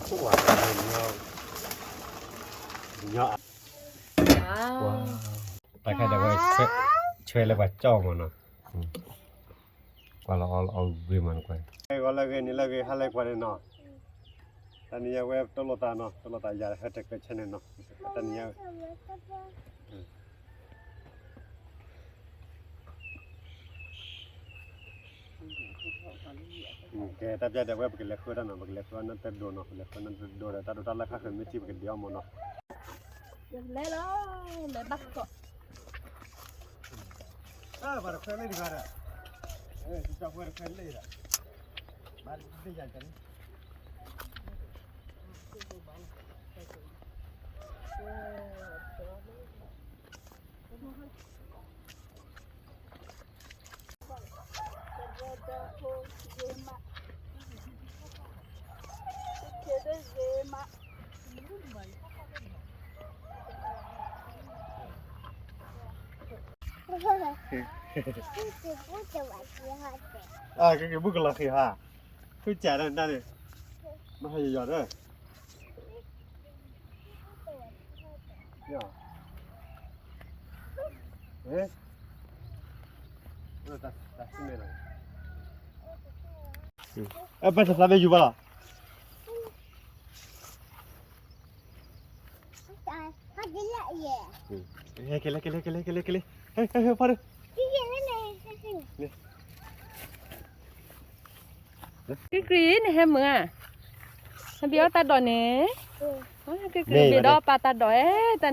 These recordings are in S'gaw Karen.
ဝါ ညီ ညီ တၢ်ခါဒီးဝဲ ဆွဲလၢပှၤကၠီမးနီၤ, ကွၢ်လီၤအီၣ်လီၤအီၣ်ဂ့ၤမးနကွၢ်, ဂီၤလၢဂ့ၤ နံၤလၢဂ့ၤ ဟါလၢကွၢ်န့ၣ်နီၤ, တနံၤညါဝဲတလိာ်သးနီၤ, တလိာ်သးယၤဟဲတကျဲးဆဲန့ၣ်နီၤ, တနံၤညါ ကဲ တၢ်ပျၢ်ဒီးဝဲ ပကလဲၤဃုတၢ်နီၤ, ပကလဲၤဃုနၢ်တဒိနီၤ, ပလဲၤဃုနၢ်တဒိဒီး တၢ်ဒိတၢ်လၢ်ခါဃၢၤမ့ၢ်ထံၣ် ပကဒံးအီၣ်မးနီၤ, လဲၤလီၤ, လဲၤဘၣ်ကီး, ပှၤတခွဲလၢတဂၤဒီး, ပှၤတခွဲလၢဒီး, ဘၣ်တဘ့ၣ်ယၤန့ၣ် ကက့ၤဘူၣ်ကလီၤဃံၤဟါ, ဖုၣ်ကးဒၣ်န့ၣ်, မဟါယယီၤဒီး ဘၣ်တသးဘဲယူၤဘၣ်လီၤ, က့ၤလၢ က့ၤလၢ က့ၤလၢ က့ၤလၢ က့ၤလၢ, ဟဲ ဟဲ ဟဲ ဖီဒၢ က့ၤက့ၤ နဟဲမုာ်ဧါ, နဘ့ၣ်အီၣ်တၢ်ဒိးန့ၣ်, က့ၤက့ၤ ဘ့ၣ်ဒီးပာ်တၢ်ဒိးဧါ တနံၤညါအံၤ,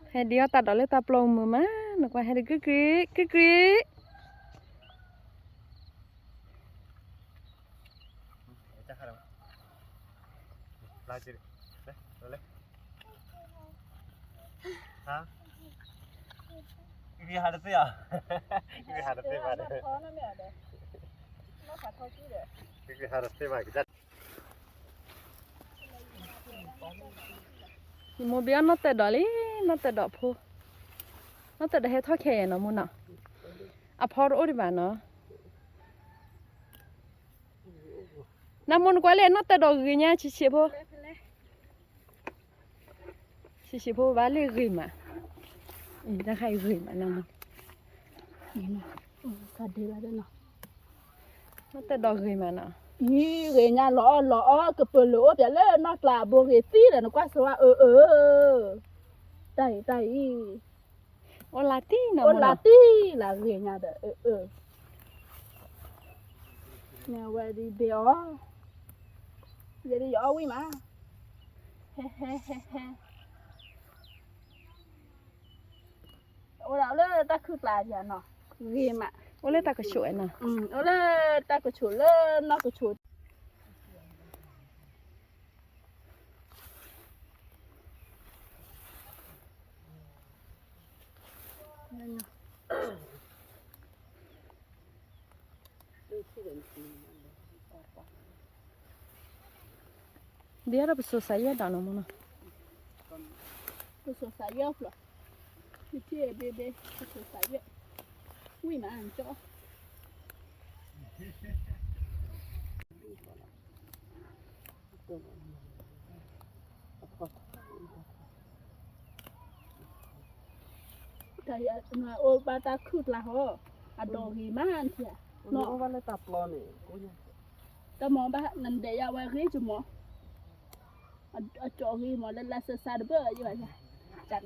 ဟဲဒံးအီၣ်တၢ်ဒိးလၢတၢ်ပျီမုာ်မး, နကွၢ်ဟဲဒံး က့ၤက့ၤ က့ၤက့ၤ ဟါ, ဟါတသ့ဘၣ်, ဟါတသ့ဘၣ်, ယမိၢ်ဘ့ၣ်အီၣ်နီၢ်တဲာ်ဒိးလံ, နီၢ်တဲာ်ဒိးဖိ, နီၢ်တဲာ်ဒိးဟဲထီၣ်ခဲအံၤနီၤ မိၢ်နီၤ, အဖီတအိၣ်ဒံးဘၣ်နီၤ. နမိၢ်နကွၢ်လၢနီၢ်တဲာ်ဒိးဂ့ၤညါ ဆံးဆံးဖိ, ဆံးဆံးဖိဘၣ်လၢဂ့ၤမး, တၢ်ခါအံၤဂ့ၤမးနမိၢ်, နီၢ်တဲာ်ဒိးဂ့ၤမးနီၤ, အံၤဂ့ၤညါလီၤအီၣ်လီၤအီၣ် ကပၢၤလၢအိၣ်ပၠးလၢနီၢ်ကျါအဘိဂ့ၤသံဒီး နကွၢ်စၢၤဝဲအၢအၢ, တၢ်အံၤတၢ်အံၤ အိၣ်လၢတံၢ်နီၤ အိၣ်လၢတံၢ်လၢဂ့ၤညါဒီး အၢအၢ, မ့ၢ်ဝဲဒ်ဘ့ၣ်အီၣ်, ယဲဒ်ယအီၣ်ဝံၣ်မး, ဟဲဟဲဟဲဟဲ, အိၣ်ဒၣ်လၢတၢ်ခုၣ်ကျါယၤနီၤ, ဂ့ၤမး, အိၣ်လၢတၢ်ကဆိးနီၤ, အိၣ်လၢတၢ်ကဆိးလၢနီၢ်ကဆိး ဒ်အဒီးပစိၤစးယဲၢ်ဒၣ်နီၤမ့ၢ်နီၤ, ပစိၤစးယဲၢ်ဖျိ, ယထံၣ်ဘ့ဘ့ ပစိၤစးယဲၢ်, ဝံၣ်မးကၠီ တၢ်အိၣ်ဘၣ်တၢ်ခုၣ်ကျါဟီ, အဒိးဂ့ၤမးနထံၣ်ဧါ, အိၣ်ဘၣ်လၢတၢ်ပျီန့ၣ်, တၢ်မၤဘၣ်နဒဲးယၤဝဲဂ့ၤကမီၤ, အကၠီဂ့ၤမးလၢလၢစၢစၢတဘၣ်ယဘၣ်ယၤ, ကနး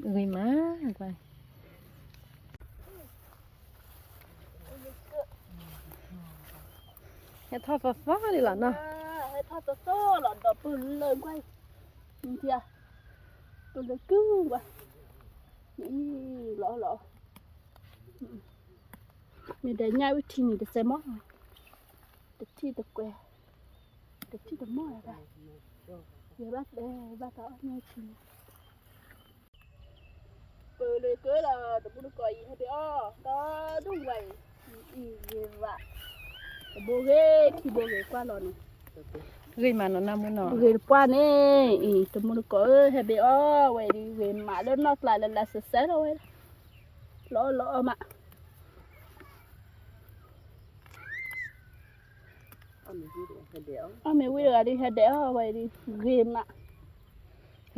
ဂ့ၤမး, ကွၢ်, ဟဲထီၣ်သီသီလံလီၤနီၤ, ဟဲထီၣ်သီသီလီၤ ဒီပုၢ်လၢကွၢ်, နထံၣ်ဧါ, ပုၢ်လၢကုကွၢ်, အံၤလီၤလီၤ, မ့ၢ်ဒီးညၣ်ဝံထံန့ၣ်တစဲးမီၢ်, တထံၣ်တကွဲး, တထံၣ်တမီၢ်လၢၤဘၣ်, ယဘၣ်တဲဘၣ်တၢ်အီၣ်ညၣ်ဝံထံန့ၣ်, ပၢၤလၢကၢလီၤ တဘူၣ်တကီးအံၤ ဟဲဘ့ၣ်အီၣ် ဒီဒူၣ်ဝဲအံၤ, ဂ့ၤဘၣ်, တဘိဂ့ၤ ခံဘိဂ့ၤကွၢ်လီၤန့ၣ်, ဂ့ၤမးနီၤ နၢမူနီၤ, ဂ့ၤတပှၢ်န့ၣ်, အံၤ တမူတကိးဧၢ ဟဲဘ့ၣ်အီၣ်ဝဲဒ် ဂ့ၤမးလၢနီၢ်ကျါလၢလၢစဲးစဲးလီၤဝဲ, လီၤအီၣ်လီၤအီၣ်မး, အီၣ်မ့ၢ်ဝံၤတဂၤဒ် ဟဲဒဲးအီၣ်ဝဲဒ် ဂ့ၤမး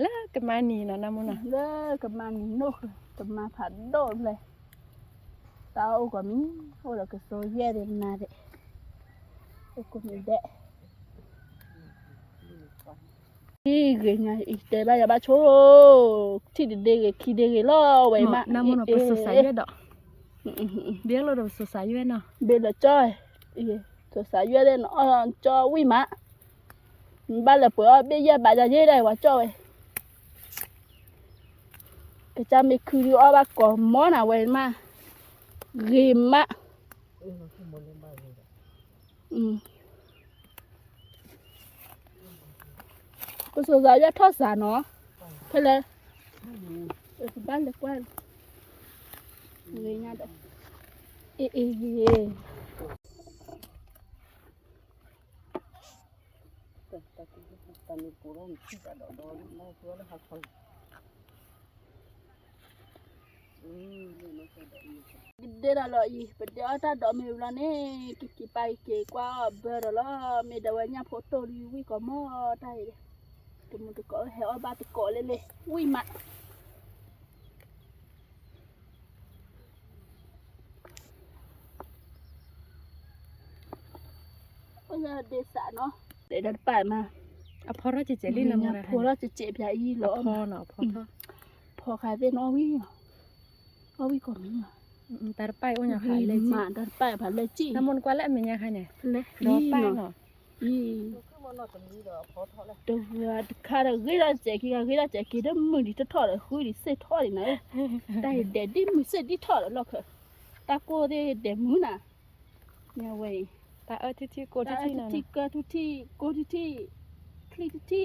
လၢကမါနံၤနီၤ နၢမူနီၤ, လၢကမါနံၤနိၣ်ဃုာ် ကမါဖးဒိၣ်ဖျဲၣ်, တၢ်အိၣ်ကီးမံၤ အိၣ်ဒီးကစိယဲၢ်ဒံးနၤဒဲး, အိၣ်ကိးမံၤဒဲး, အံၤဂ့ၤညါအံၤ တဲဘၣ်ယၤဘၣ်ဆိ, ထံၣ်တဒ့ဂ့ၤ ခံဒ့ဂ့ၤလီၤဝဲမး, နၢမူနီၤ ပစိၤစးယွဲၣ်ဒီး, ဘ့ၣ်လီၤဒီးပစိၤစးယွဲၣ်နီၤ, ဘ့ၣ်လီၤကၠီ, စိၤစးယွဲၣ်ဒဲးနီၤ အီၣ်ကၠီဝံၣ်မး ဘၣ်လၢပှဲၤအီၣ်ဘ့ၣ်ယဲၢ်ဘးယၤယဲၢ်ဒၣ်ဝဲကၠီဝဲ, ကစၢ်မ့ၢ်ခုဒုးအီၣ်ဘၣ်ကိးမီၤနၤဝဲမး, ဂ့ၤမး, ပစိၤစးယွဲၣ်ထီၣ်စးနီၤ, ဖဲလဲၣ်, ကဘၣ်လဲၤကွၢ်, ဂ့ၤညါဒီး, အ့ၣ်အ့ၣ် ဒဲးဒီးလီၤအံၤ ပဒဲအီၣ်တၢ်ဒီးမ့ၢ်ဘျီန့ၣ် ကက့ၤပာ်က့ၤကွၢ်အီၣ်ဘၢဒီးလီၤ, မ့ၢ်ဒၣ်ဝဲညၣ်ဖိတိၢ်လံဝံၣ်ကီးမီၤတၢ်အံၤ, တမူတကိးဟဲအီၣ်ဘၣ်တကိးလဲၣ်လဲၣ် ဝံၣ်မး အိၣ်ဒ့စးနီၤ, ဒဲးဒီးတပာ်မး, အဖီထီၣ်ကဲးကဲးလံနမူ, ဖီထီၣ်ကဲးကဲးဖျါအံၤလီၤ, ဖီနီၤ ဖီထီၣ်, ဖီဃာ်သ့ၣ်နီၤဝံၣ်, အီၣ်ဝံၣ်ကီးမံၤနီၤ, တၢ်တပာ်အံၤအိၣ်ညါဃာ်လဲၣ်, တၢ်တပာ်ဖးလဲၣ်ကံၣ်, နမူနကွၢ်လၢအမဲာ်ညါခါန့ၣ်, ဒီးပာ်နီၤ, အံၤ တဂၤတခါဒီးဂ့ၤထီၣ်စဲးခံဂၤ ဂ့ၤထီၣ်စဲးက့ၤဒီးမုၢ်ဒံးတထီၣ်ဒီး ဃုဒံးစ့ၢ်ထီၣ်ဒံးနၤ, တၢ်အံၤဒဲးဒ်မုၢ်စ့ၢ်ဒံးထီၣ်ဒီးလီၢ်ခၢၣ်, တၢ်ကိၢ်သ့ၣ်ဒဲးမုၢ်နၤ, ညါဝဲအံၤ, တၢ်အၢထံထံကိၢ်ထံထံ, ကၢ်ထံထံ, ကိၢ်ထံထံ, ချံထံထံ,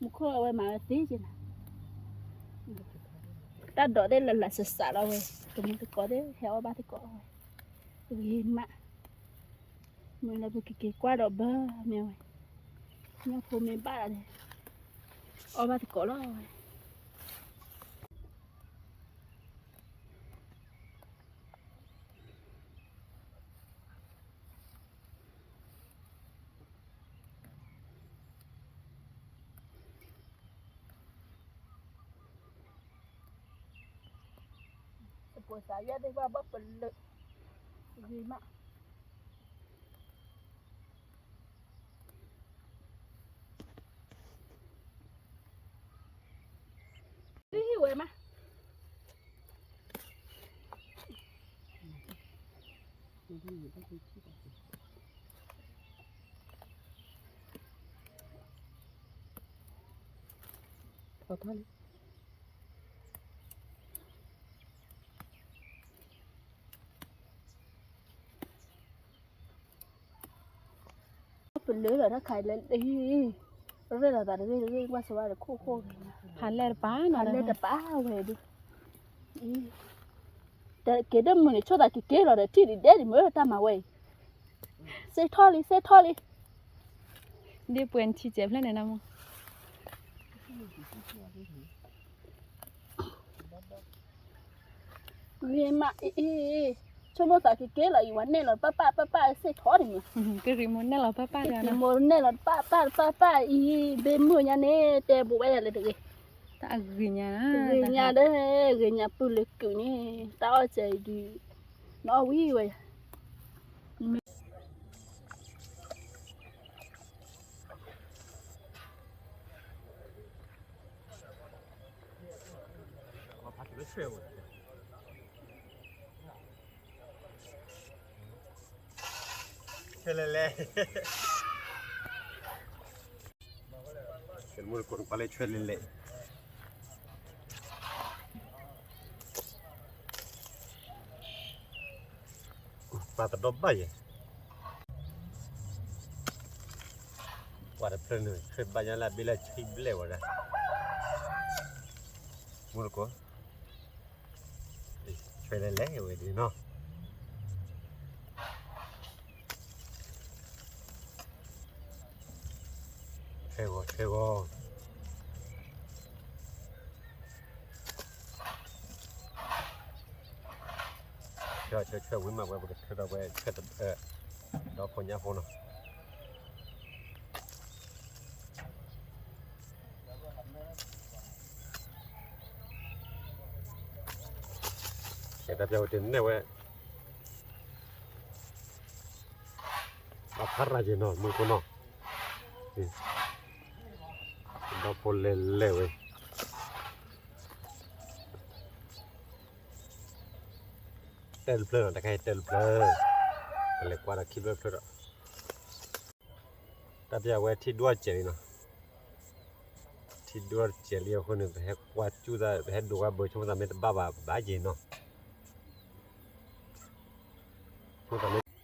မူခိၣ်အဝဲမၤဝဲသ့က့ၤနၤ, တၢ်ဒိးသ့ၣ်လၢလၢစးစးလီၤဝဲ, တမူတကိးသ့ၣ်ဟဲအီၣ်ဘၣ်သကိးဝဲ, ဂ့ၤမး မ့ၢ်လၢပကက့ၤကွၢ်ဒီးဘၢမ့ၢ်ဝဲ, ညၣ်ဖိမ့ၢ်ဘၣ်ဒီး, အီၣ်ဘၣ်သကိးလီၤဝဲ, ပှၤစးယဲၢ်သ့ၣ်ဘၣ်ဘၣ်ပလၢာ်, ဂ့ၤမး ဟံၣ်ဝဲမး, ဖီထီၣ်လံ ပလၢလီၤတၢ်ခါလၢ ရ့ၣ်လီၤသးတဂ့ၢ်တဂ့ၢ် ကွၢ်စဝါဒီးခိၣ်ခိၣ်, ဖးလဲၢ်တပၤနီၤ, ဖးလဲၢ်တပၤဝဲဒၣ်, က့ၤဒၢမုၢ်န့ၣ် ဆိသးက့ၤက့ၤလီၤဒီး ထံၣ်ဒံးဒဲးဒံးမ့ၢ်တၢ်မၤဝဲအံၤ, စ့ၢ်ထီၣ်လံ စ့ၢ်ထီၣ်လံ, ဒ်ပှဲၤထံစဲးဖျၢၣ်န့ၣ်နမ့ၢ် ဂ့ၤမးအံၤအံၤ, ဆိကမိၣ်သးက့ၤက့ၤလီၤအံၤ ဝဲနဲၣ်လီၤတပၣ်ပၣ်ပၣ်ပၣ်စ့ၢ်ထီၣ်န့ၣ်မး, ကရံၣ်မိၢ်နဲၣ်လီၤပၣ်ပၣ်တဂၤနီၤ, ကရံၣ်မိၢ်နဲၣ်လီၤတပၣ်ပၣ်တပၣ်ပၣ်အံၤ ဘ့ၣ်မုၢ်ညါန့ၣ် တဲဘူးဝဲဒၣ်လၢတဂ့ၤ, တၢ်အဂ့ၤညါ, ဂ့ၤညါဒီး ဂ့ၤညါပုၢ်လၢကုၢ်န့ၣ် တၢ်အီၣ်စဲးအံၤဒုး နအီၣ်ဝံၤဝဲ ဆွဲလဲလဲ, ကဲမုၢ်တကိးတပာ်လၢဆွဲလဲလဲ, ပာ်တဒီဘၣ်ယဲ, ပှၤတဖျၢၣ်န့ၣ် ဆွဲဘၣ်ညါလၢအဘ့ၣ်လၢဆံဘျဲၣ်ဝဲဒၣ်, မုၢ်တကိး ဆွဲလဲလဲဝဲဒၣ်နီၤ, ဆဲဂီၤ ဆဲဂီၤ, ဆဲဆဲဆဲဝံၤမးဝဲ ပကဆဲဒီးဝဲဆဲ ဒီဖိညၣ်ဖိနီၤ. ကဲ တၢ်ပျၢ်ဝဲတန့ၢ်ဝဲ အဖးရၤက့ၤနီၤ မုၢ်ကိနီၤ, ဒီဖိလဲၤလဲၤဝဲ တဲတဖျၢၣ်နီၤ တခါအံၤတဲတဖျၢၣ်, ပလဲၤကွၢ်ဒီးခံဖျၢၣ်တဖျၢၣ်ဒီး တၢ်ပျၢ်ဝဲထံဒိၣ်စဲးလံနီၤ, ထံဒိၣ်စဲးလံအဃိန့ၣ် ပဟဲကွၢ်စူၣ်သး ပဟဲဒိးဝဲဘၢ ဆိကမိၣ်သးမ့ၢ်တဘၣ်ဘၣ် ဘၣ်က့ၤနီၤ, ဆိကမိၣ်သးမ့ၢ် ပှၤ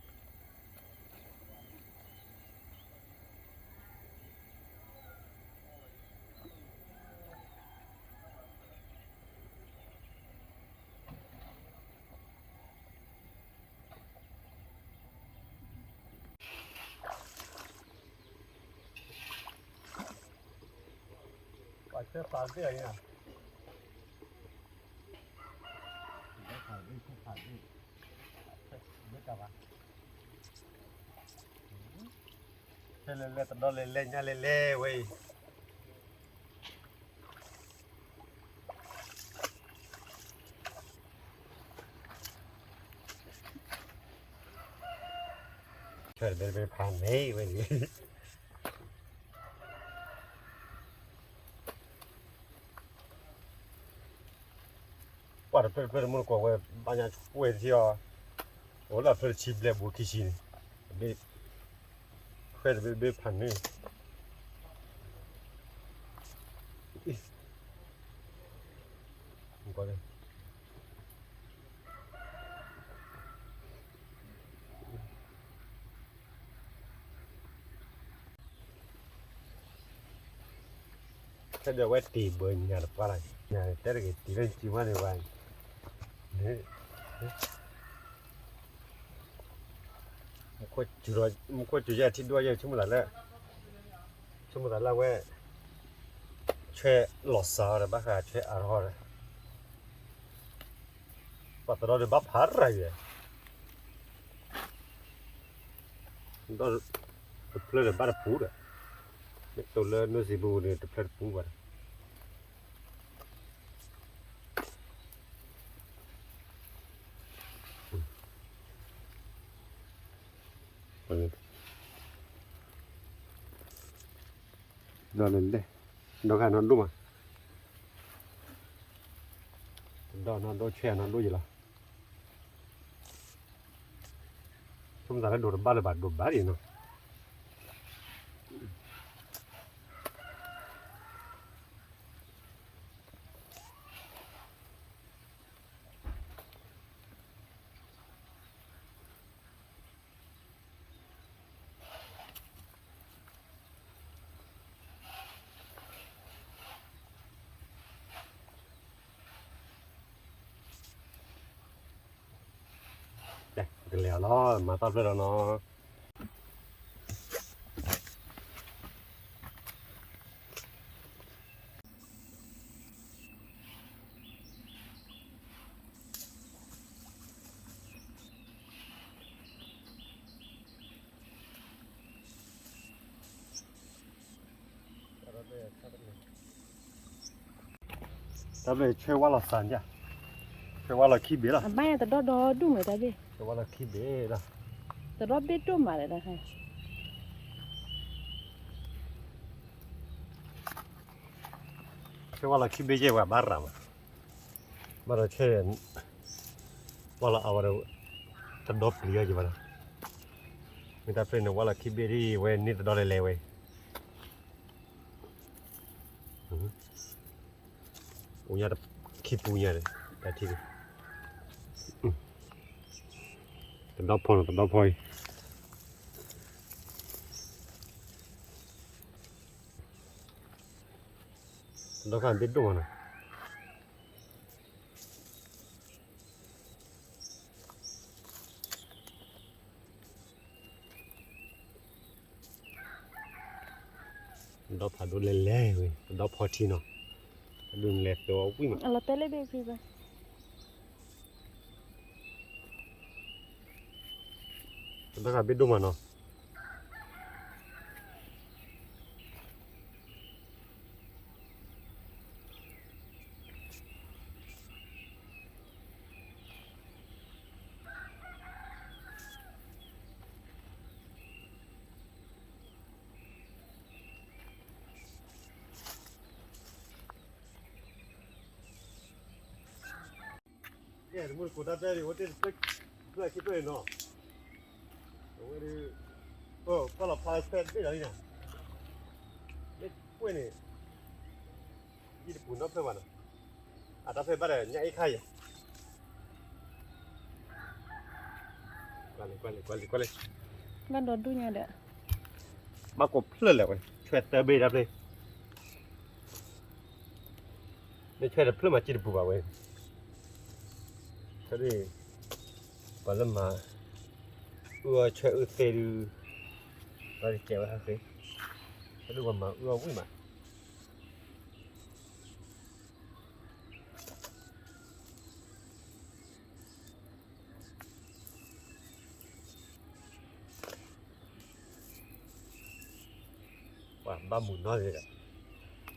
ဆဲဖးဘ့ၣ်အံၤ, ဆဲဖးဘ့ၣ် ဆဲဖးဘ့ၣ်, ဆဲလဲၤလဲၤ တဒီလဲၤလဲၤညါလဲၤလဲၤဝဲအံၤ ဆဲတဘ့ၣ်တဘ့ၣ်ဖးန့ၣ်ဝဲန့ၣ် ပှၤတဖျၢၣ်တဖျၢၣ်တမူတကိးဝဲ ဘၣ်ညါဝဲတထံၣ်အီၤ, အိၣ်လၢဖျၢၣ်တဆံဘျဲၣ်ဘူးခံဆံန့ၣ်, တဘ့ၣ်, ဆဲတဘ့ၣ်တဘ့ၣ်ဖးန့ၣ်, ခဲဒီးဝဲတံၢ်ဘၢညါတပှၢ်လီၤ, ညါတဲတဂ့ၤတံၢ်လၢနစုမးန့ၣ်ဝဲ, မူခိၣ်စူၤယဲၢ်ထံဒိၣ်ယဲၢ် ဆိကမိၣ်သးလၢ, ဆိကမိၣ်သးလၢအဝဲ, ဆွဲလီၤစှၤအီၤဒီး ဘၣ်ဃးဆွဲအါထီၣ်ဒီး ပှၤသဒီဒီးဘၣ်ဖးရၤယဲၢ်, ဒီးတဖျၢၣ်ဒီးဘၣ်တပူၤဒီး, မ့ၢ်တိၢ်လၢနိစံးပူၤန့ၣ် တဖျၢၣ်တပူၤဘၣ်ဒီး, ဒီးလဲၤလဲၤ, ဒီးခါနီၢ်ဒိၣ်မး, ဒီးနီၢ်ဒိၣ်ဆွဲနီၢ်ဒိၣ်ယံၤလီၤ, ဆိကမိၣ်သးလၢဒိးတဘၣ်လၢၤဘၣ် ဒိးဘၣ်ဒံးနီၤ ကလဲၤအီၤလီၤ မၤတၢ်ဖျၢၣ်ဒီးနီၤ တၢ်ဘျုးဆွဲဝါလီၤစၢ်ညါ ဆွဲဝါလီၤခံဘ့ၣ်လီၤ အဘၣ်တဒီဒီဒူၣ်မးတၢ်ဘ့ၣ် ဆွဲဝါလီၤခံဘ့ၣ်လီၤ တဒီဘ့ၣ်ဒိၣ်မးဒီးတၢ် ဆွဲဝါလီၤခံဘ့ၣ်ယဲၢ်ဝဲဘၣ်ရၤမး ဘၣ်ဒီးဆွဲ ဝါလီၤအါဝဲဒီး တဒီပျံၤအီၤယံၤဘၣ်ဒီး မ့ၢ်တၢ်ဖျၢၣ်န့ၣ် ဝါလီၤခံဘ့ၣ်ဒ်ဝဲန့ၢ်တဒီလဲၤလဲၤဝဲ အိၣ်ညါတခံပူညါဒီး တၢ်ထံၣ် တဒီဖီနီၤ တဒီဖီအံၤ တဒီခါဘ့ၣ်ဒိၣ်မးနီၤ တ ဒီဖးဒိၣ်လဲၣ်လဲၣ်ဝဲ ဒီဖီထံနီၤ, အဒိၣ်လဲၤသၢဝံၣ်မး, တဘၣ်ဃးဘ့ၣ်ဒိၣ်မးနီၤ. တမုၢ်တကိးတၢ်တဲဒ် အိၣ်တ့ၢ်တဖျၢၣ်ခံဖျၢၣ်နီၤ, အဝဲဒ် ကီၢ်လီၤဖးဆဲးတဘ့ၣ်လီၤလံနီၤ, မ့ၢ်ကွဲၢ်န့ၣ် ယတပူၤနီတဖျၢၣ်ဘၣ်နီၤ, အတၢ်ဖဲဘၣ်ဒီးညၣ်အ့ၣ်ခါယၤ ကွၢ်လဲၣ် ကွၢ်လဲၣ် ကွၢ်လဲၣ် ကွၢ်လဲၣ်, ဘၣ်ဒီဒူၣ်ညါဒီး ဘၣ်ကိးဖျၢၣ်လဲၣ်ဝဲ, ဆွဲသၢဘ့ၣ်တၢ်ဖျၢၣ်, မ့ၢ်ဆွဲတဖျၢၣ်မး ကံၣ်တပူၤဘၣ်ဝဲ, ဆဒၣ် ပှၤလၢမၤ အုၣ်အီၣ်ဆွဲအုၣ်သ့ဒုး, ဘၣ်ကဲဝဲဟးဃ့, ဆဒၣ်ပှၤမၤအုၣ်အီၣ်ဝံၣ်မး ပှၤဘၣ်မုာ်နီတဂၤ,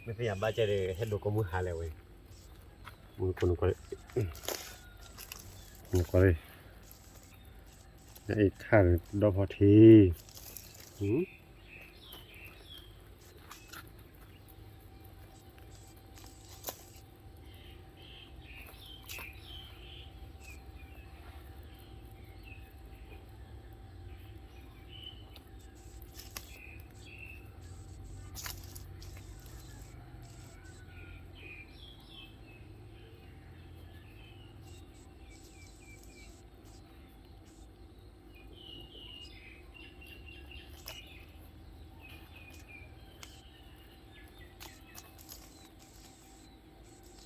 မ့ၢ်သ့ၣ်ညါဘၣ်ကဲဒီး ဟဲဒိးကိးမုၢ်ဟါလဲၣ်ဝဲ, မုၢ်ကိးနကွၢ်, နကွၢ်, အ့ၣ်ခါန့ၣ် ဒီဖီ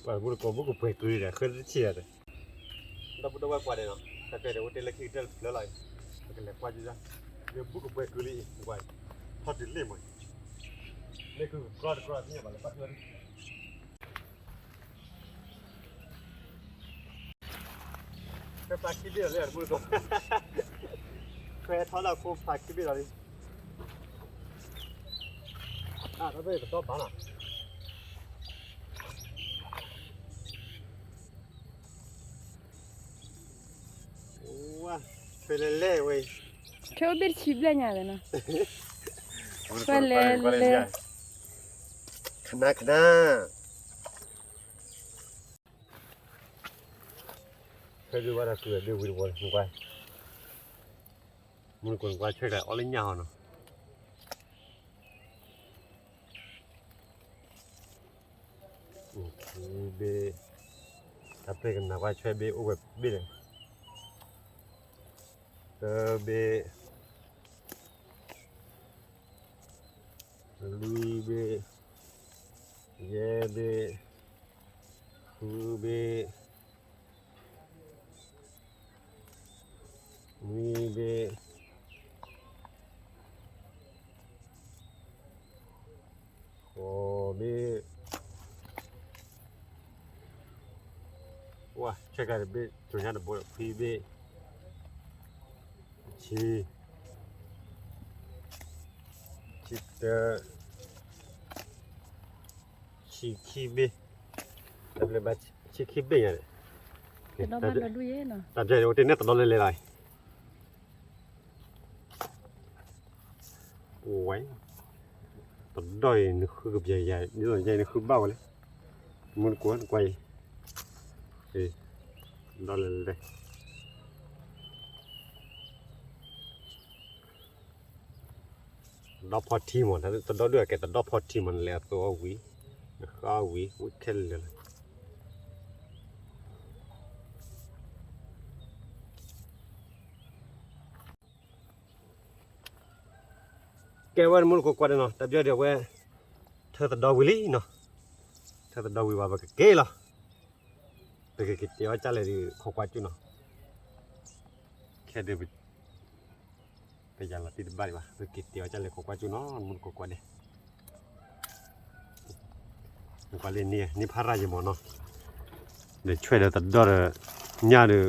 ထံ ပှၤမုၢ်တကိး မုၢ်ကပှဲၤကုလံဒီး ဃၢတဆံးဒီး, ဒီပုၢ်ဒီဝဲၢ်ကွၢ်ဒီးနီၤ, တၢ်တဲဒီး အိၣ်တ့ၢ်လၢခံကတၢၢ်တဖျၢၣ်လီၤအံၤ, ပကလဲၤကွၢ်က့ၤ, မုၢ်ကပှဲၤကုလံအံၤ ကွၢ်, ထီၣ်တုၤလ့ၣ်မး, မ့ၢ်ကုကကြီတကြီသ့ၣ်ညါဘၣ်လၢဘၣ်ထွဲ ဖဲပှၤခံဘ့ၣ်လီၤလံ တမုၢ်တကိး, ဖဲထီၣ်လၢအခိၣ်ပှၤခံဘ့ၣ်လီၤလံ, အတၢ်ဖဲကတီၢ်ဘၣ်နီၤ, ဝါ, ဖဲလဲၣ်လဲၣ်ဝဲ, ဖဲအိၣ်ဘ့ၣ်တဆံဘျဲၣ်ညါလဲၣ်နီၤ, ဖဲလဲၣ်လဲၣ်, ခနၣ်ခနၣ် ဖဲဒုးဝဲဒၣ်ကုၢ်ဒုးဝံၤတဝီလံ ကွၢ်, မုၢ်တကိးကွၢ် ဆွဲကၤအီၣ်လၢညၣ်ဟီနီၤ, ဘ့ၣ်, တၢ်ပျဲၢ်ကနၣ်ကွၢ် ဆွဲဘ့ၣ်အိၣ်ဝဲဘ့ၣ်န့ၣ်, သၢဘ့ၣ်, လွံၢ်ဘ့ၣ်, ယဲၢ်ဘ့ၣ်, ဃုဘ့ၣ်, နွံဘ့ၣ်, ဃိးဘ့ၣ်, ဝါ, ဆဲကၤတဘ့ၣ် ကၠိညါတဘိ ခွံဘ့ၣ်, ဆံ, ဆံတၢ, ဆံခံဘ့ၣ်, တၢ်ဘျဲဘၣ် ဆံခံဘ့ၣ်ညါန့ၣ်, တၢ်ဘျဲန့ၣ် အိၣ်တ့ၢ်န့ၣ်တဒီလဲၤလဲၤလီၤ, အိၣ်ဝဲ, တဒီအံၤ နဃုကပျဲယၤ ဒ်သိးယဲနဃုဘၣ်ဝဲလဲၣ်, မုၢ်တကိးနကွၢ်အံၤ, ဒီလဲၤလဲၤ တဒီဖီထံမး တဒီဒုးအကဲတဒီဖီထံမး နလဲၤအသိးအီၣ်ဝံၤ, နဃၣ်အီၣ်ဝံၤ ဝံၤခဲလၢာ်လီၤ. ကဲဝဲမုၢ်တကိးကွၢ်ဒီးနီၤ တၢ်ပၠီဒုးအဝဲ ထၢသဒီဝံၤလံနီၤ, ထၢသဒီဝံၤဘၣ်ပကက့ၤလီၤ, ပကက့ၤတဲအီၣ်ကၢ်လဲၣ်ဒီးခိးကွၢ်ကၠူၣ်နီၤ, ခဲဒုး ပယၤလီၤတံၢ်တဘၣ်ဒံးဘၣ် ပက့ၤတဲအီၣ်ကၢ်လဲၣ်ခိးကွၢ်ကၠူၣ်နီၤ မုၢ်တကိးကွၢ်ဒီး ကွၢ်လၢန့ၣ် န့ၢ်ဖးရၣ်ယမီၤနီၤ, ဒီးဆွဲဒီးတဒီဒီး ညၣ်ဒီး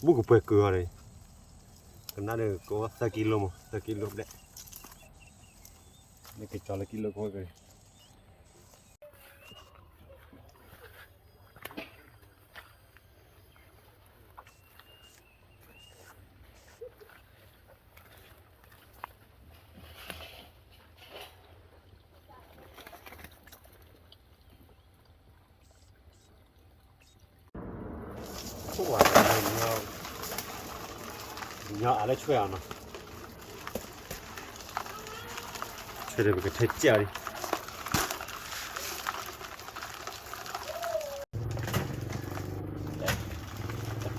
ဘူးကပှဲၤကုာ်အီၤဒီး ကနၣ်ဒီးကအိၣ်သၢကံလိမး သၢကံလိဘျဲၣ်, မ့ၢ်ကကၠီလၢကံလိကအိၣ်က ညီအါလၢဆွဲအီၤနီၤ, ဆွဲဒီးပကထၢကၠီလံ,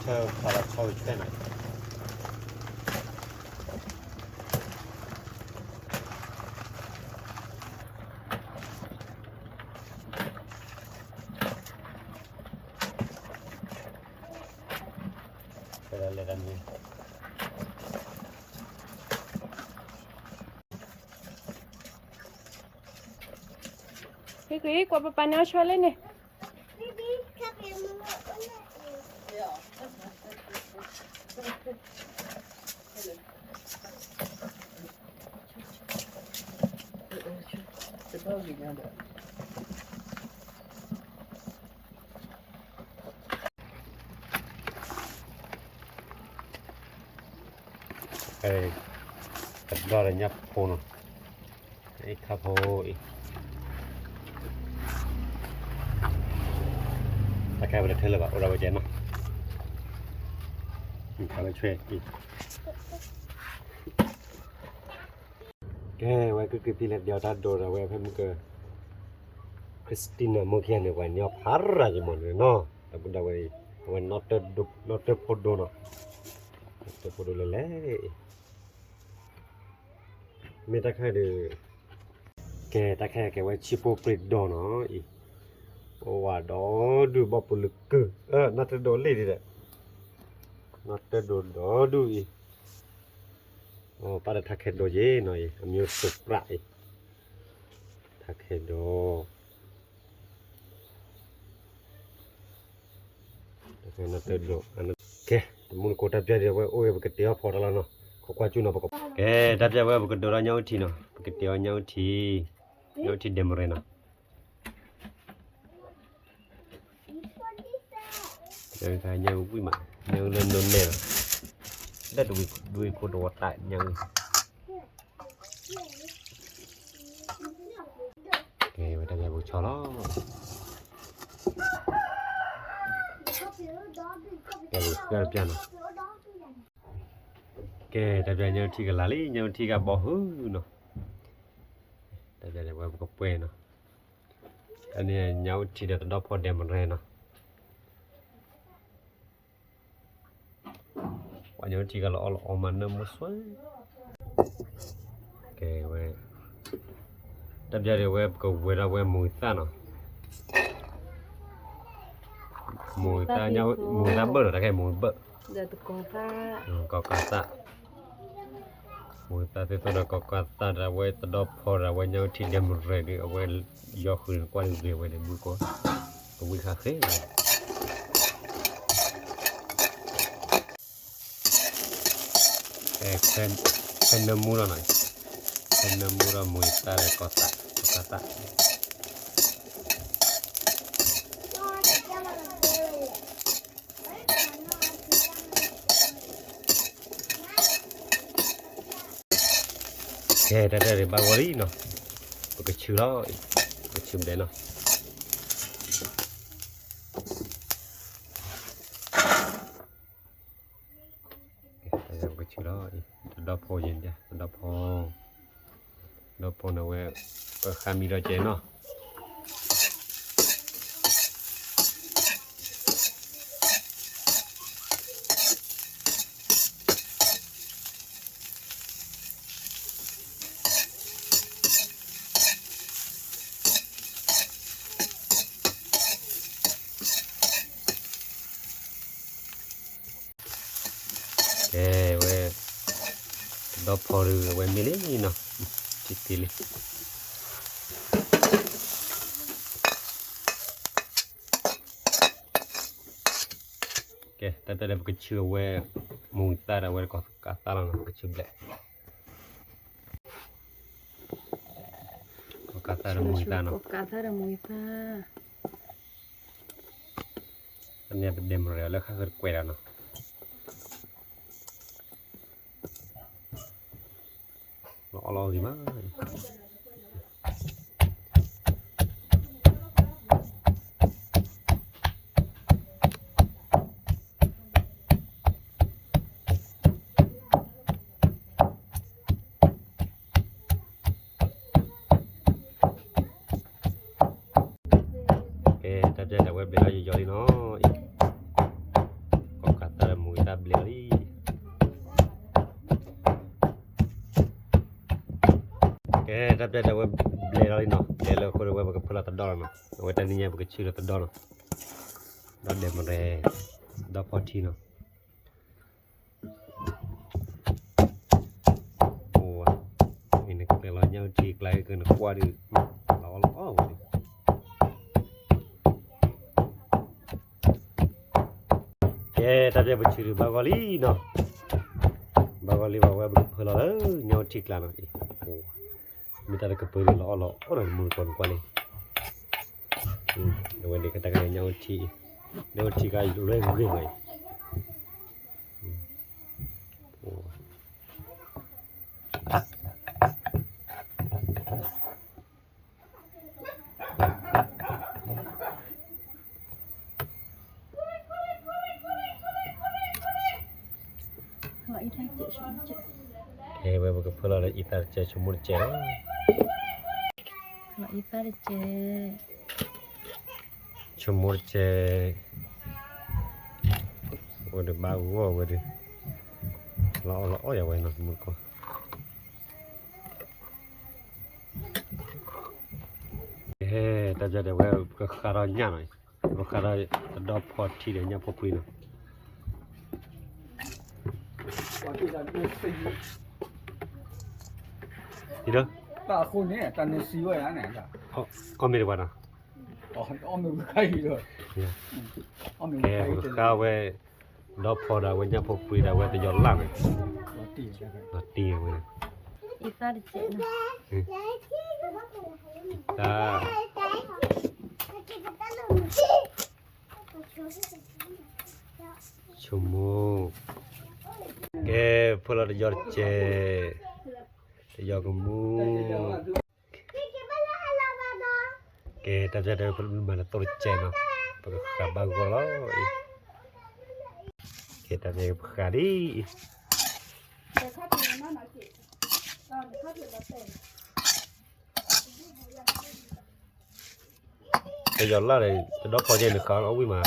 ထၢဖးလီၤဆီဆွဲနီၤ ကွၢ်ပပၢ်န့ၣ်အီၤဆွဲလဲၣ်န့ၣ်, ကဒီးဒီးညၣ်ဖိနီၤ, အံၤခါဖိအံၤ, တၢ်ခဲပတထၢလၢၤဘၣ် အိၣ်ဒီးဝဲကဲနီၤ, ခါလၢဆွဲအံၤ ကဲ ဝဲကက့ၤဖံးလဲၤဒီးတၢ်ဒိးဒီးဝဲဖဲမုၢ်က Christina မိၢ်ခံဂၤန့ၣ် ပှၤညီဖးရၣ်ယမီၤန့ၣ်နီၤ, ဒီပုၢ်ဒီဝဲၢ်အံၤ, အဝဲနီၣ်တၢၢ်ဖိဒိနီၤ, နီၣ်တၢၢ်ဖိဒိလဲၤလဲၤအံၤ, မ့ၢ်တၢ်ခဲဒီး ကဲ တၢ်ခဲကဲဝဲဆံဖိပြံးဒီနီၤအံၤ, အိၣ်ဝဲဒီဒူၣ်ဘီၣ်ပူၤလၢကုၢ်, နီၣ်တၢၢ်ဒိးလံဒ်ဒီး, နီၣ်တၢၢ်ဒိးဒီဒူၣ်အံၤ, ပၢ်ဒီးထါခဲဒိးက့ၤနီၤအံၤ အမျိုးစုံပြးအံၤ, ထါခဲဒိး နီၣ်တၢၢ်ဒိး, ကဲ တမူတကိးတၢ်ပျၢ်ဒံးဝဲအိၣ်ဂ့ၤ ပကတဲအီၣ်ဖီတၢ်လီၤနီၤ, ခိးကွၢ်ကၠူၣ်နီၤ ပက ကဲ တၢ်ပျၢ်ဝဲပကဒိးထီၣ်ညၣ်အူထံနီၤ, ပကတဲအီၤညၣ်အူထံ, ညၣ်အူထံဒဲးမရဲနီၤ, ညၣ်အူထံညၣ်အူဝံၣ်မး, ညၣ်အူလၢနိၣ်နဲၣ်လီၤ, လၢတဝံၤခိတဝီတၢ်ညၣ်အူ ကဲ ဝဲတၢ်ပျၢ်ပကဆီလီၤ, တၢ်ပျၢ်ပျၢ်နီၤ, ကဲ တၢ်ပျၢ်ညၣ်အူထံကလၤလံ, ညၣ်အူထံကဘီဟုနီၤ, တၢ်ပျၢ်ဝဲပကပှဲၤနီၤ, တၢ်န့ၣ်ညၣ်အူထံဒီးတဒီဖီဒဲးမရဲနီၤ ပှၤညၣ်အူထံကလီၤအီၣ်လီၤအီမးနၢမူဆွဲ, ကဲဝဲ, တၢ်ပျၢ်ဒံးဝဲပကဝဲၤဒၣ်ဝဲမုာ်သၣ်နီၤ, မုာ်သၣ်, မုာ်သၣ်ဘၢၣ်နီၤ, တၢ်ခဲအံၤမုာ်ဘၢၣ်, ကီကးသၣ်, မုာ်သၣ်သ့ၣ်သိးဒီးကီကးသၣ်ဒီးအဝဲတဒီဖီဒီးအဝဲညၣ်အူထံဒဲးမရဲဒီး အဝဲယီဃုာ်န့ၣ်ကွၢ်န့ၣ်ဂ့ၤဝဲန့ၣ် မုၢ်ကီၢ်, ကဝံၣ်ဃာ်ဃ့ဝဲ ဖဲနၢမူလီၤနီၤ, ဖဲနၢမူဒီးမုာ်သၣ်ဒီးကီသၣ်, ကီသၣ်, ကဲ တၢ်တၢ်ဒံးဘၣ်ဂီၤလံနီၤ, ပကဆူလီၤ, ပကဆူဒဲးနီၤ ပကဆူလီၤ, တဒီဖီယဲၢ်, တဒီဖီ, ဒီဖီန့ၣ်ဝဲ, ပဃါမံဒီးကဲနီၤ ကဲဝဲ, ဒီဖီဒုးဝဲမ့ၢ်လံနီၤ, ထံတ့လံ, တၢ်ပျဲဒီးပကဆူအဝဲ မူၤသၣ်ဒီးအဝဲတကိးကးသၣ်လီၤနီၤ ပကဆူဘျဲၣ် ကးသၣ်ဒီးမူၤသၣ်နီၤ ကးသၣ်ဒီးမူၤသၣ် တၢ်န့ၣ်ပဒဲးမရဲၤအီၤလၢဃၣ်ဃၢၤတကွဲးဒီးနီၤ လီၤအီၣ်လီၤအီၣ်ဂ့ၤမး ကဲ တၢ်ပျဲဒီးဝဲဘျဲးလီၤယီၤယီၤလံနီၤ အံၤ ကီၢ်ကးသၣ်ဒီးမူၤသၣ်ဘျဲးလီၤလံ ကဲ တၢ်ပျဲဒီးဝဲဘျဲးလီၤလံနီၤ ဘျဲးလ�ီၤအဃိဒီးဝဲပကဖၢလီၤတဒီလီၤနီၤ အဝဲတနံၤညါပကဆူလီၤတဒီလီၤ ဒီးဒဲးမရဲၤ ဒီးဖီထံနီၤ အိၣ်ဝဲ နကျဲလီၤညၣ်အူထံကျါကနကွၢ်ဒုး လီၤအီၣ်လီၤအီၣ်ဝဲဒၣ် ကဲ တၢ်ပျဲပဆူဒုးဘၣ်ဂီၢ်လံနီၤ ဘၣ်ဂီၢ်လံဘၣ်ဝဲပကဖၢလီၤလၢညၣ်အူထံကျါနီၤ မ့ၢ်တၢ်တကပၤလီၤအီၣ်လီၤအီၣ်ဒီးမူၤတကိးနကွၢ်လံ အဝဲန့ၣ်ကတၢၢ်ကညၣ်အူထံ ညၣ်အူထံကလွဲၢ်ဂ့ၤဝဲ ဝဲပကဖၢလီၤလၢအံသၣ်တစဲး ဆိကမိၣ်တစဲးလီၤ အံသၣ်တစဲး ဆိကမိၣ်တစဲး ဝဲဒုးဘၣ်ဂီၢ်ဝဲဒုး လီၤအီၣ်လီၤအီၣ်ယၤဝဲနီၤ မူၤတကိး တၢ်ပျဲဒီးဝဲပကဃၣ်ထီၣ်ညၣ်နီၤ ပဃၣ်ထီၣ်တဒီဖီထံဒီးညၣ်ဖိပှံၤနီၤ အီၣ်မ့ၤတပှၤနီၤ ကဲပကဃၣ်ဝဲဒီဖီဒီးအဝဲညၣ်ဖိပှံၤဒီးအဝဲတယီၤလၢ်န့ၣ် လီၤတံၢ်ဝဲ တၢ် ဆိကမိၣ် ကဲ ဖၢလီၤတယီၤတစဲး တယီၤကမူၣ် ကဲ တၢ်ပျဲဒီးပမၤလၢသိတစဲးနီၤ ပကဃၣ်ဘၣ်ဂီၢ်လီၤအံၤ ကဲ တၢ်ပျဲပဃၣ်လံအံၤ တယီၤလၢ်ဒီး တဒီဖီကဲန့ၣ်ဃၣ်အီၣ်ဝံၣ်မး တယီၤလၢ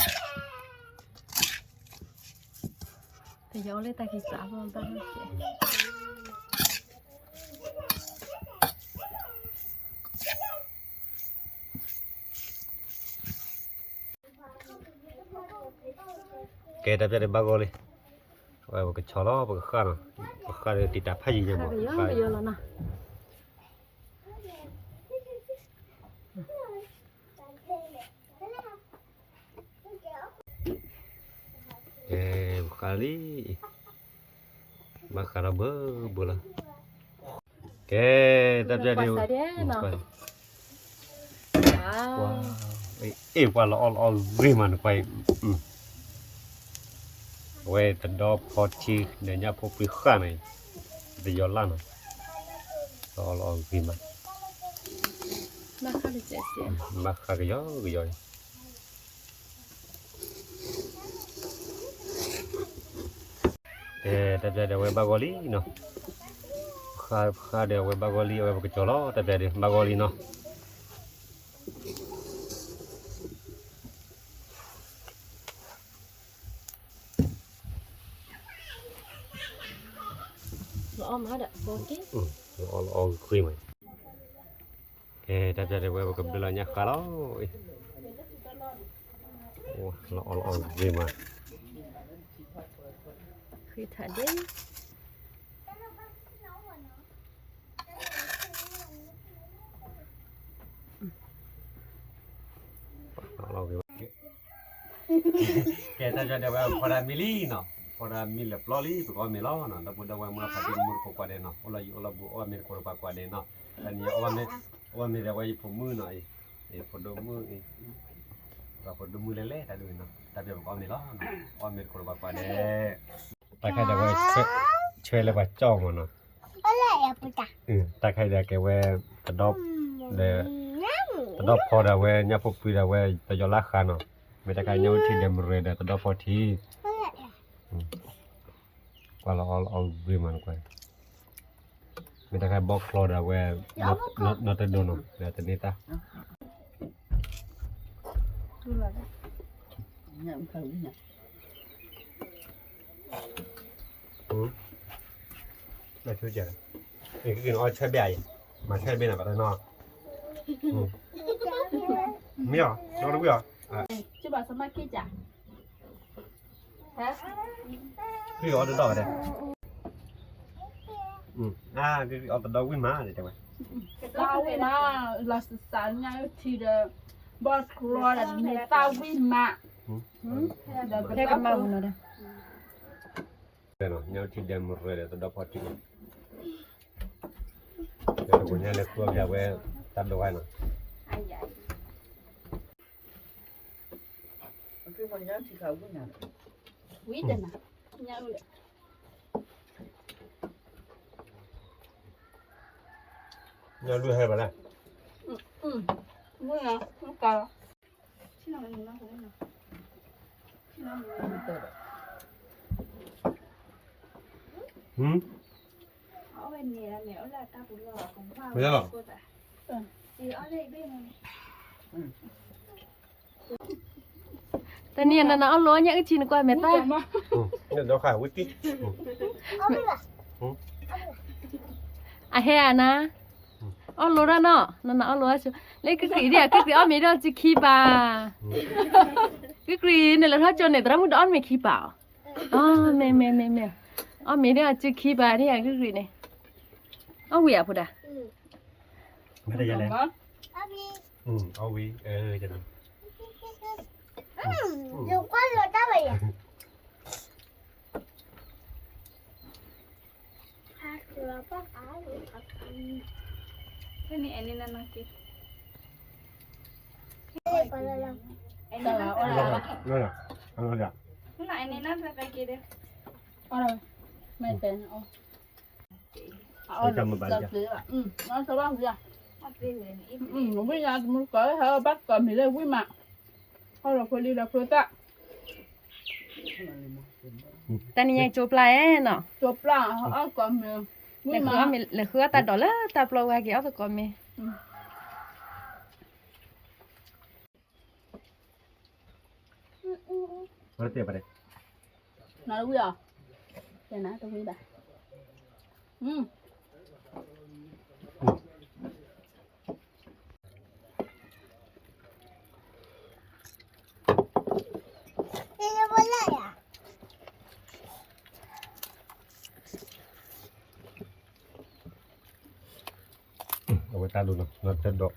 တၢ်ခံစးဘၣ်ဘၣ် ကဲ တၢ်ပျဲဒီးဘၣ်ဂီၢ်လံ ဝဲပကဆီလီၤ ပကဃၣ်နီၤ ပဃၣ်ဒီးတံာ်တာ်ဖးယံၤညါမး ဃၣ်ကယီလီၤနီၤ ကဲ ပဃၣ်လံ ဘၣ်ဃးဒီးဘၢဘၢလီၤ ကဲ တၢ်ပျဲဒ် အ့ၣ် ပှၤလီၤအီၣ်လီၤအီၣ်ဂ့ၤမးနကွၢ်အံၤ အဝဲတဒီဖီထံဒီးညၣ်ဖိပှံၤဃၣ်န့ၣ် တယီၤလၢ်နီၤ လီၤအီၣ်လီၤအီၣ်ဂ့ၤမး ဘၣ်ဃးကယီကယီအံၤ ကဲ တၢ်ပျဲဒီးအဝဲဘၣ်ဂီၢ်လံနီၤ ဃၣ်ဃၣ်ဒီးအဝဲဘၣ်ဂီၢ်လံ အဝဲပကဆီလီၤ တၢ်ပျဲဒီး ဘၣ်ဂီၢ်လံနီၤ လီၤအီၣ်လီၤအီၣ်ဂ့ၤမး ကဲ တၢ်ပျဲဒီးဝဲ ပကဘျၢလီၤညၣ်ဃါလီၤ လီၤအီၣ်လီၤအီၣ်ဂ့ၤမး ဃ့ထးဒ့ လီၤအီၣ်ဂ့ၤမး ကဲ တၢ်ယီၤဒဲးဝဲဖီဒၣ်မံလံနီၤ, ဖီဒၣ်မံလၢပျီလံ ပကအီၣ်မ့ၤလီၤနီၤ, ဒီပုၢ်ဒီဝဲၢ်မုၢ်ဖါတံၢ်မူတကိးကွၢ်ဒဲးနီၤ, အိၣ်လီၤယံၤအိၣ်လီၤဘူး အီၣ်မ့ၤတကိးတပၤကွၢ်ဒဲးနီၤ, တနံၤ အီၣ်မ့ၤတဝဲယဖိမုၣ်နီၤအံၤ, ဖိဒိၣ်မုၣ်အံၤ, ပှၤဖိဒိၣ်မုၣ်လဲၤလဲၤတၢ်ဒုးနီၤ, တၢ်ပျဲပကအီၣ်မ့ၤလီၤ, အီၣ်မ့ၤတကိးတပၤကွၢ်ဒဲး, တၢ်ခါဒဲးဝဲ ဆွဲလၢပှၤကၠီၣ်မးနီၤ တၢ်ခါဒဲးကဲဝဲ တဒီ, တဒီဖီဒၣ်ဝဲ ညၣ်ဖိပှ့ၤဒၣ်ဝဲ တယီၤလၢဃးနီၤ, မ့ၢ်တၢ်ခါညၣ်အိၣ်ထံ ဒဲးမရဲဒီး တဒီဖီထံ, ကွၢ်လီၤအီၣ်ဂ့ၤမးနကွၢ်, မ့ၢ်တၢ်ခါဘီၣ်ချီဒၣ်ဝဲ နီၢ်တဒိနီၤ ဒီးတန့ၢ်တၢ် မ့ၢ်အီၣ်ဆၢဘ့ၣ်အံၤ, မၤဆၢဘ့ၣ်နၤဘၣ်တနီၤ, မ့ၢ်အီၤ နီတဝံၤအီၤ, ခရံာ်အီၣ်တဒီးဝဲဒၣ်, အါ ခရံာ်အီၣ်တဒီးဝံၣ်မးတဲဝဲ, ဝံၣ်မး, လီၤစၢ်စၢ်ညၣ်ထံဒီး, ဘီၣ်ချီဒီးန့ၢ်သၣ်ဝံၣ်မး, ဒီးကမၣ်ဝံၤနီၤဒီး ညၣ်ထံဒဲးမရဲဒီး တဒီဖီထံ, ဒီးတဂိၤညါလဲၤဃုအီၣ်ပၠးဝဲ တၢ်ဒိဂၤနီၤ, ဝံၤတနၤ, ညၣ်အိၣ်ဒီး, ညၣ်လူဟဲဘၣ်လဲၣ်, ဝံၤနီၤ, က မ့ၢ်လီၤ, တနံၤနနအီၣ်လိၤညၣ်အုၣ်ထံနကွၢ်မဲာ်သၣ်, အဟဲဧါနၤ, အီၣ်လိၤဒၣ်နီၤ, နနအီၣ်လိၤအါဆိ, လၢကကြံးဒ်ဧါ ကကြံးအီၣ်မ့ၤဒီးစုခံပၤ, ကကြံးန့ၣ်လၢထီၣ်ကၠိန့ၣ် သရၣ်မုၣ်တအီၣ်မ့ၤခံပၤအီၤ, မ့ၢ်မ့ၢ်မ့ၢ်မ့ၢ်, အီၣ်မ့ၤဒီးစုခံပၤန့ၣ်ဧါ ကကြံးန့ၣ်, အီၣ်ဝံၤဧါဖိဒၣ် မ့ၢ်တယလဲၣ်, အီၣ်ဝံၤ, ဝံၤယၤတမုၢ်ကီး ဟဲဘၣ်ကီးမ့ၤလၢဝံၣ်မး, ဟီၣ်လီၤဖိလံလီၤဖိသၣ်, တနံၤညါကၠိပျၢ်ဧဲနီၤ, ကၠိပျၢ်, အီၣ်ကီးမ့ၤ, ဝံၣ်မး, လဲၤဃုအီၣ်တၢ်ဒိးလၢတၢ်ပျီဝဲက့ၤအီၣ်သကိးမ့ၤ, နဝံၣ်အီၤ, တနၤတဝံၣ်ဘၣ်, အဝဲတၢ်ဒိၣ်နီၤ နီၢ်တဒိး,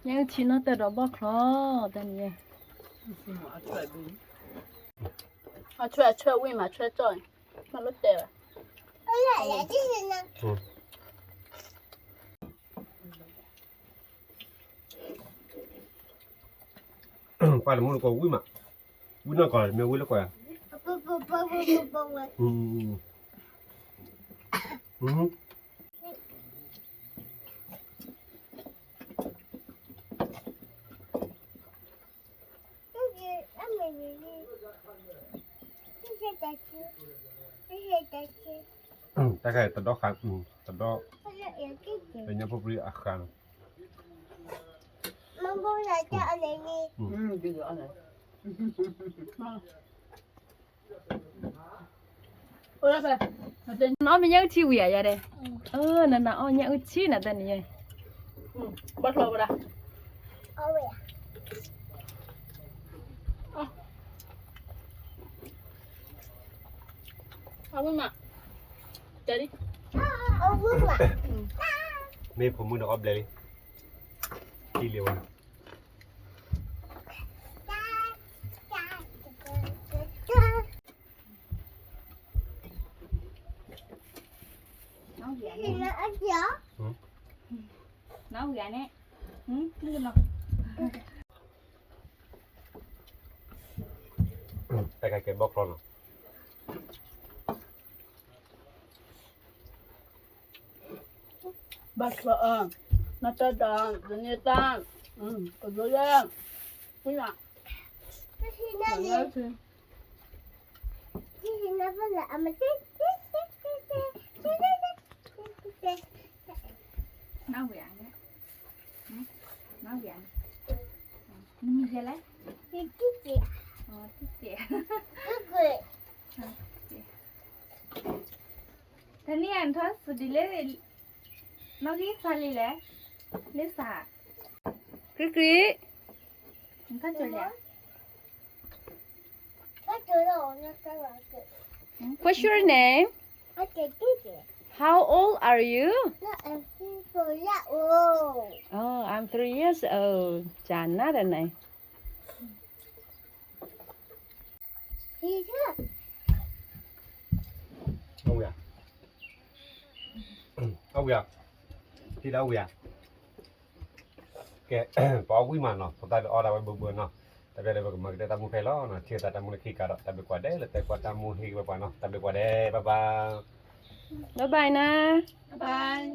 ညၣ်အုၣ်ထံနီၢ်တဒိးဘီၣ်ချီ, တနံၤညါ, အဆွဲအဆွဲဝံၣ်မး ဆွဲကၠီၣ်, မ့ၢ်လၢတဲဘၣ် ကွၢ်လၢမူတကိးဝံၣ်မး, ဝံၣ်နီၢ်ကီးမ့ၢ်ဝံၣ်လၢကီးယၤ, တၢ်ခါတဒီဃာ်, တဒီ, လၢညၣ်ဖိပရံအဃာ်နီၤ, နအီၣ်မ့ၤညၣ်အုၣ်ထံဝံၤဧါယၤဒဲး, နနအီၣ်ညၣ်အုၣ်ထံနၤတနံၤညါ, ဘၣ်ချီဝဲဒၣ်, အဝံၣ်မး, တဲဒ်, မ့ၢ်ဖိမုၣ်ဒီးအီၣ်ဘျဲၣ်လံ, ထံလံဝဲနီၤ, နဝံၤဧါန့ၣ်, တၢ်ကဲဘီၣ်ချီနီၤ, ဘီၣ်ချီအီၤ, နတၢ်ဒၣ်, တန့ၢ်တၢ်, ကဒိလၢ, နဝံၤဧါန့ၣ်, နဝံၤဧါန့ၣ်, နမံၤယဲလဲၣ်, တံၢ်စ့, တနံၤအံၤနထီၣ်စူၤဒ်လဲၣ်, နီၣ်ဂံၢ်စၢ်လံလဲၣ်, လၢစၢ်, ကြံကြံ, နထီၣ်စူၤလဲၣ် What's your name? How old are you? Oh, I'm three years old. ကနၣ်တနၤ, အဝံၤဧါ, အဝံၤဧါ, ထံၣ်လၢအဝံၤဧါ, ကဲ, ပအီၣ်ဝံၣ်မးနီၤ, ပသးလၢအီၣ်ဒၣ်ဝဲဘၢဘၢနီၤ, တၢ်ဘျုးလၢပကမၤကတၢၢ်တၢ်မူဖဲလီၤနီၤ, ထံၣ်သးတၢ်မူလၢခံကၤဒီး တၢ်ဘျုးကွၢ်ဒဲးလၢတဲကွၢ်တၢ်မူဟ့ၣ်ဂံၢ်ဘၣ်ပှၤနီၤ, တၢ်ဘျုးကွၢ်ဒဲး, bye bye, bye bye နီၤ, bye bye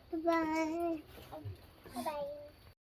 ကြံကြံ, bye bye.